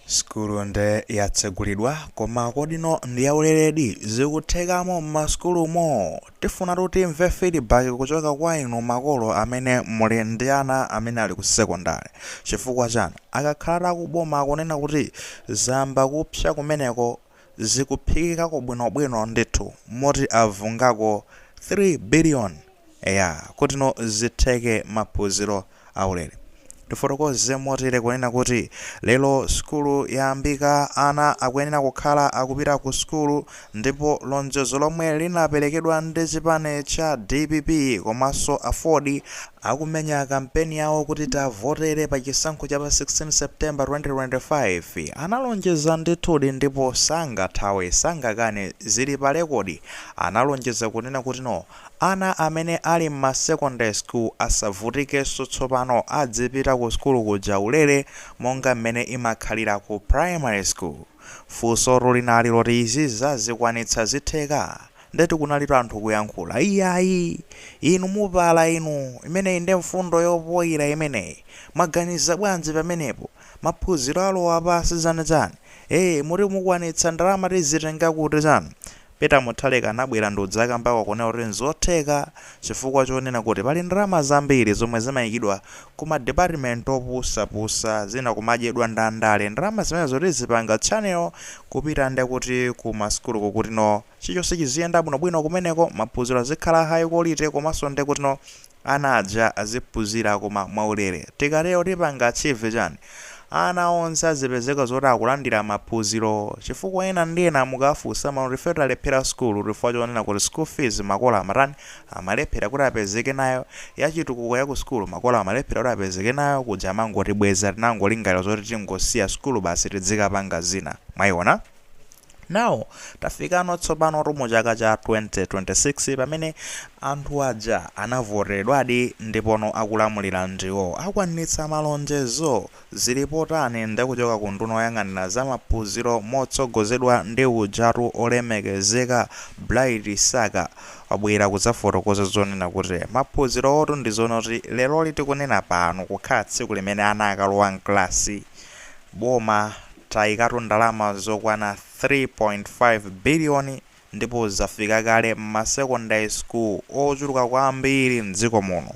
Sukulu nde yatsegulidwa, koma kodino ndi yauleredi? Zikuthekamo m'masukulumo? Tifuna timve feedback kuchoka kwa inu makolo amene muli ndi ana amene ali ku sekondari. Chifukwa chani akakhala akuboma akunena kuti zamba kupsa kumeneko, zikuphikikako bwinobwino ndithu, moti avungako 3 billion ya kuti no zitheke, maphunziro aulere? Tifotokoze motere kunena kuti lero sukulu yayambika, ana akuyenera kukhala akupita ku sukulu, ndipo lonjezo lomwe linaperekedwa ndi chipani cha DPP komanso AFORD akumenya kampeni yawo kuti tavotere pa chisankho cha pa 16 September 2025, analonjeza ndithudi, ndipo sangathawe, sangakane, zili pa record. Analonjeza kunena kuti no, ana amene ali m'ma secondary school asavutikenso tsopano, adzipita ku sukulu kuja ulere monga mmene imakhalira ku primary school. Funso linali loti izi zazikwanitsa, zitheka? Ndeti kunalitu anthu kuyankhula, "Iyayi inu, mupala inu, imeneyi ndi mfundo yopoyira imeneyi, mwaganiza bwanji pamenepo? Maphunziro alowa pasi chanichani, muti mukwanitsa, ndalama tizitenga kuti chani?" Peter Mutharika anabwera ndi udzakambako kunena kuti nzotheka, chifukwa chonena kuti pali ndalama zambiri zomwe zimayikidwa ku ma department opusapusa, zina kumadyedwa ndandale. Ndalama zimenezo tizipanga channel kupita ndekuti ku masukulu, kuti no chilichonse chiziyenda bwinobwino kumeneko, maphunziro azikhala high quality, komanso ndekuti no ana aja aziphunzira koma mwaulere. Tikatero tipanga achieve chani? Ana onse azipezeka zoti akulandira maphunziro, chifukwa ena ndi ena mukafunsa mano, ife talephera sukulu chifukwa chonena kuti school fees makolo amatani, amalephera kuti apezeke nayo, yachitukuko ya ku sukulu makolo amalephera kuti apezeke nayo, kuja amangotibweza, tinangolingalira zoti tingosiya sukulu basi, tidzikapanga zina. Mwayiona? Now tafikano tsopano mu chaka cha 2026, pamene anthu aja anavoteredwadi ndipono akulamulira ndiwo, akwanitsa malonjezo? Zilipotani? Ndikuchoka ku nduna oyang'anira za maphunziro motsogozedwa ndi ujatu olemekezeka Bright Saka, wabwera kudzafotokoza zonena kuti maphunziro otu ndi zoona kuti leroli tikunena pano kukhala tsiku limene ana akalowa mklasi, boma tayikatu ndalama zokwana 3.5 biliyoni, ndipo zafika kale ma secondary school ochuluka kwambiri mdziko muno.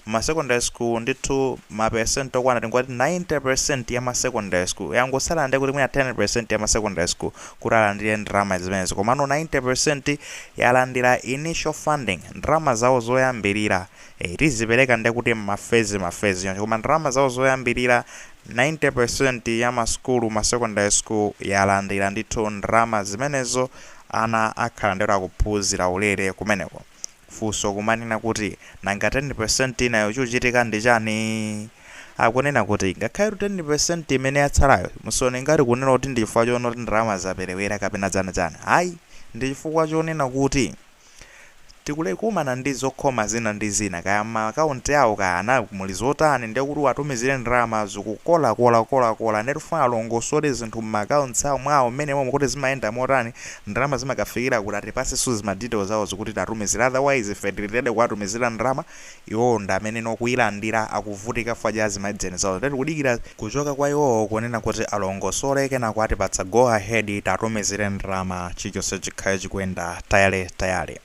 Ma secondary school ndithu mapesenti okwana tingoti 90% ya ma secondary school, yangosala ndi kuti mwina 10% ya ma secondary school kuti alandire ndalama zimenezi, komano 90% yalandira initial funding, ndalama zawo zoyambirira. Tizipereka ndekuti ma phase ma phase yonse, koma ndalama zawo zoyambirira 90% ya masukulu, ma secondary school yalandira ndithu ndalama zimenezo, ana akhala ndero akuphunzira ulere kumeneko. Funso kumanena kuti nanga 10% inayo chikuchitika ndi chani? Akunena kuti ngakhale 10% imene yatsalayo, musone ngati kunena kuti ndi chifukwa choona kuti ndalama zaperewera kapena chanichani, ayi, ndi chifukwa chonena kuti tikulekumana ndi zokhoma zina ndi zina, kaya maakaunti awo kaya ana muli zotani, ndiye kuti watumizire ndalama zikukola kola kola kola. Ndiye tifuna alongosole zinthu m'maakaunti awo mwawo mmene momwe kuti zimayenda motani, ndalama zimakafikira kuti atipasenso zima details awo zikuti tatumizira, otherwise ife tilitede kuwatumizira ndalama, iwowo ndi amene nokuyilandira akuvutika chifukwa cha zimajeni zawo. Ndiye tikudikira kuchoka kwa iwowo kunena kuti alongosole, kenako atipatsa go ahead, tatumizire ndalama, chilichonse chikhale chikuyenda tayale tayale.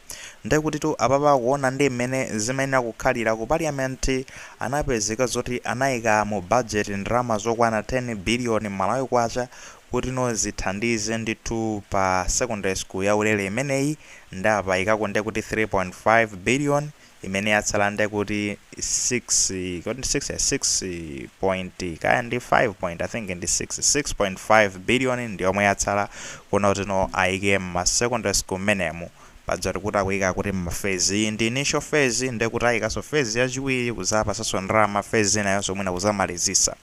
Ndekuti tu apapa kuona ndi mmene zimayenera kukhalira, ku parliament anapezeka zoti anayika mu budget ndalama zokwana 10 billion Malawi kwacha kuti no zithandize ndithu pa secondary school ya ulere imeneyi. Ndapa ikako ndekuti 3.5 billion imene yatsala, ndekuti 6, kodi 6, 6 point kaya ndi 5 point, I think ndi 6, 6.5 billion ndi yomwe yatsala kuona kuti no ayike ma secondary school mmenemu. Paja tikuti akuyika kuti ma phase, iyi ndi initial phase, ndekuti ayikanso phase yachiwiri kuzapasanso ndalama, phase inayonso mwina kuzamalizisa.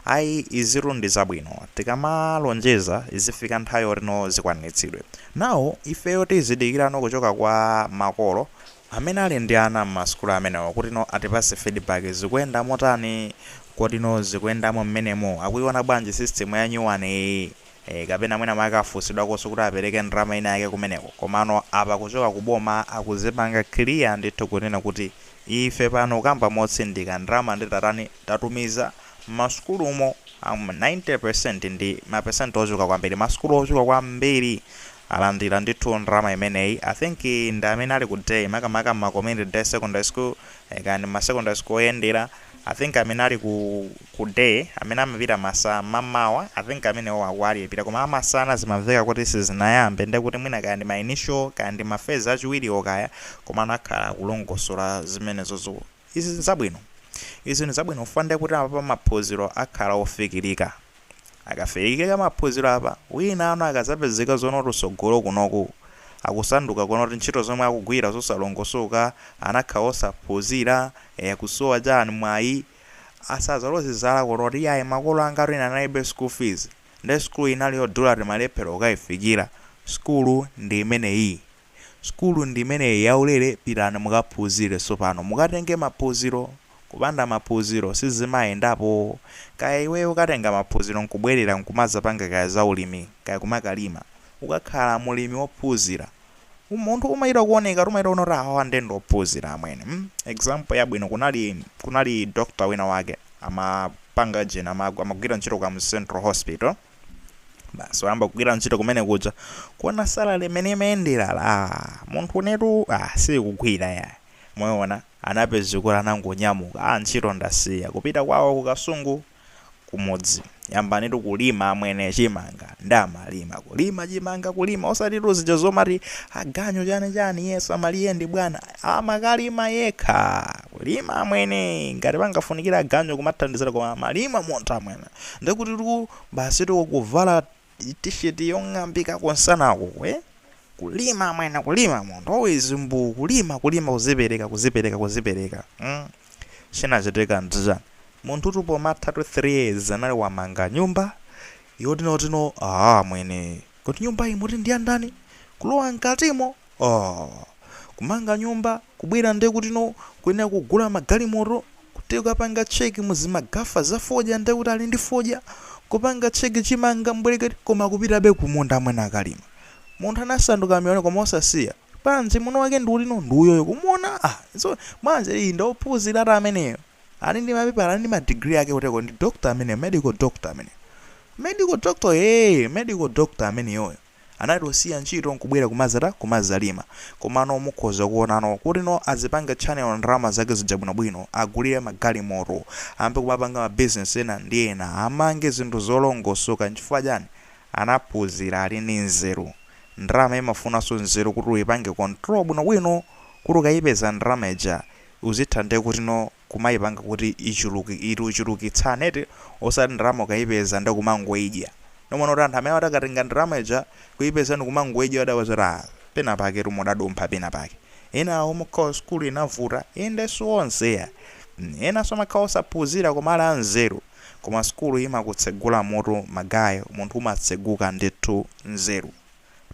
Ayi, izitu ndi zabwino, tikamalonjeza izifika nthawi yotino zikwanitsidwe. Nawo ifeyo tizidikirano kuchoka kwa makolo amene ali ndi ana m'masukulu amenewo kuti no atipase feedback, zikuyenda motani, kodi no zikuyendamo mmenemo, akuiona bwanji system ya new one iyi, kapena mwina mwake afunsidwakonso kuti apereke ndalama ina yake kumeneko. Komano apa kuchoka kuboma akuzipanga clear ndithu kunena kuti ife pano kamba motsindika, ndalama ndi tatani, tatumiza m'masukulumo. 90% ndi mapesenti ochuluka kwambiri, masukulu ochuluka kwambiri alandira ndithu ndalama imeneyi. I think ndi amene ali ku day, makamaka ma community day secondary school, kandi ma secondary school oyendera. I think amene ali ku day, amene amapita masa mamawa, I think amenewo akuwalipira, koma amasana zimamveka kuti sizinayambe. Ndekuti mwina kaya ndi ma initial, kaya ndi ma phase achiwiriwo kaya, koma anakhala kulongosola zimenezozo. Izi nzabwino, izi nzabwino kufanira kuti apa maphunziro akhala ofikirika. Akafikirika maphunziro apa, wina ano akazapezeka zonoti usogolo kunoku akusanduka kunoti ntchito zomwe akugwira zosalongosoka, anakhala osaphunzira, kusowa chani mwayi, asazalozizala kunoti iyayi, makolo anga ena analibe school fees, ndi skulu inali yodula, timalephera kukayifikira. Skulu ndi imeneyi, skulu ndi imeneyi yaulere. Pitani mukaphunzire sopano, mukatenge maphunziro. Kupanda maphunziro sizimayendapo. Kaya iweyo ukatenga maphunziro nkubwerera nkumazapanga kaya za ulimi, kaya kumakalima, ukakhala mulimi wophunzira, munthu umayita kuoneka, umayita kuona kuti awa ndi ophunzira amwene. Example yabwino, kunali doctor wina wake amapanga jena, amagwira ntchito kwa Central Hospital. Basi, wayamba kugwira ntchito kumene kuja, kuona salary imene imayendera la munthu unetu, sikugwira ya moyona. Anapeza kuti anangonyamuka, ntchito ndasiya, kupita kwawo kukasungu kumudzi, yambanitu kulima amwene chimanga. Ndamalima, kulima chimanga, kulima, osati tuzija zomati aganyo chani chani, yesu amaliye ndi bwana, amakalima yekha, kulima amwene. Ngati pangafunikira aganyo kumathandizira, koma amalima munthu amwene. Ndikuti tu basi tikukuvala T-shirt yong'ambika konsanako, Kulima amwene, kulima munthu always mbu kulima, kulima, kuzipereka, kuzipereka, kuzipereka. Chinachitika ndichani? Munthu tupo matha 3 years anali wamanga nyumba yotinotino. Mwene kuti nyumba iyi muti ndiyandani? Kulowa mkatimo, oh, kumanga nyumba, kubwera ndiye kutino kuyenera kugula magalimoto, kuti ukapanga check muzimagafa za fodya, ndiye kuti ali ndi fodya, kupanga check chimanga mbwereketi, koma kupitabe kumunda amwene akalima. Munthu anasanduka mione, koma osasiya panji muno wake ndi ulino ndi uyoyo kumuona. So manje iyi ndophunzira ati ameneyo ali ndi mapepala, ali ndi ma degree ake kuteko, ndi doctor amene, medical doctor amene, medical doctor, hey, medical doctor ameneyoyo anati osiya ntchito nkubwera kumazata kumazalima. Komano mukhoza kuonano kuti no azipanga channel ndalama zake zija bwinobwino, agulire magalimoto, ambe kumapanga mabizinesi ena ndi ena, amange zinthu zolongosoka. Nchifukwa chani? Anaphunzira, ali ndi nzeru. Ndalama imafunanso nzeru kuti uyipange control bwinobwino, kuti ukayipeza ndalama ija uzitha ndiye kuti no kumayipanga kuti ichuluki, ichulukitsane, osati ndalama ukayipeza ndi kumangoidya. Nomwe kuti anthu amene atakatenga ndalama ija, kuyipeza ndi kumangoidya, adawazoti pena pake tumudadumpha pena pake. Ena awo mukhawa skulu inavuta, indenso onse ya enanso amakhala osaphunzira koma ali anzeru. Koma skulu imakutsegula mutu magayo, munthu umatseguka ndithu nzeru.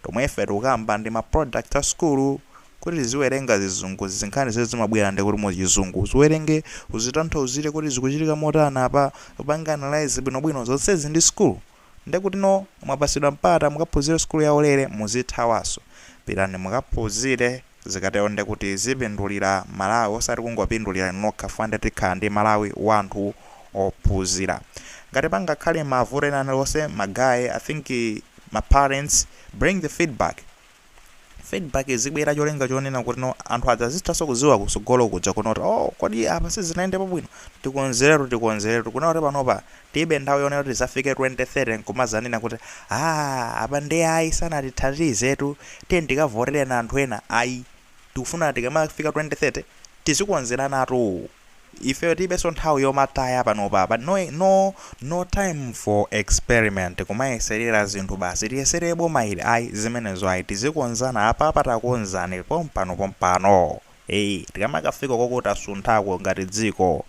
Tomwe ife tikukamba ndi ma product a skulu, kuti ziwerenga zizungu, zinkhani zezi zimabwera ndi kuti muchizungu uziwerenge, uzitanthauzire kuti zikuchitika motani apa, upanga analyze bwinobwino zonsezi ndi skulu. Ndekuti no mwapasidwa mpata mukaphunzire skulu yaulere, muzithawaso, pitani mukaphunzire. Zikatero ndekuti zipindulira Malawi, osati kungopindulira nokha. Fande tikhala ndi Malawi wanthu ophunzira. Ngati pangakhale mavuto ena aliwonse magaye, I think ma parents bring the feedback. Feedback izibwera cholinga chonena kuti no anthu adzazithanso kuziwa kusogolo kuja kunoti, oh, kodi apa sizinayendepo bwino, tikonzeretu, tikonzeretu. Kuna kuti panopa tilibe nthawi yonena kuti tizafike 2030 nkumazanena kuti apa ndi ayi, sanatithandizetu, tiye ndikavotere na anthu ena. Ayi, tikufuna tikamafika 2030 tizikonzeranatu ifeyo. Tilibenso nthawi yomataya panopa, but no, no, no time for experiment, kumayeserera zinthu, basi tiyesere boma ili, ayi, zimenezo ayi. Tizikonzana apa, patakonzani pompano pompano. Eyi, tikamakafika kokuti asunthako ngati dziko,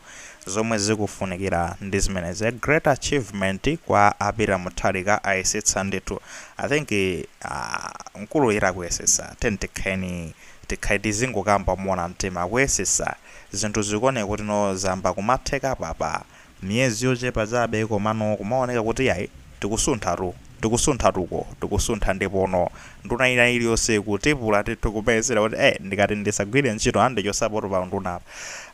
zomwe zikufunikira ndi zimenezi. A great achievement kwa a Peter Mutharika, ayesetsa ndithu. I think mkulu ira akuyesetsa. Tentikheni tikhale tizingokamba moona mtima, akuyesesa zinthu, zikuoneka kuti no zamba kumatheka papa, miyezi yochepa chabe, komano kumaoneka kuti yayi, tikusunthatu. Tikusuntha tuko, tikusuntha. Ndipono nduna ina iliyonse kutipula tithu kupezera kuti ndikati ndisagwire ntchito andichosapoto pa undunapa.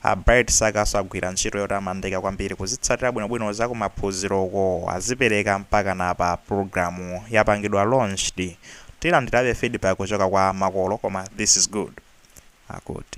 A Bright Sakaso agwira ntchito yotamandika kwambiri kuzitsatira bwinobwino za kumaphunziroko, azipereka mpaka napa programu yapangidwa launched. Tilandirabe feedback kuchoka kwa makolo, koma this is good akuti.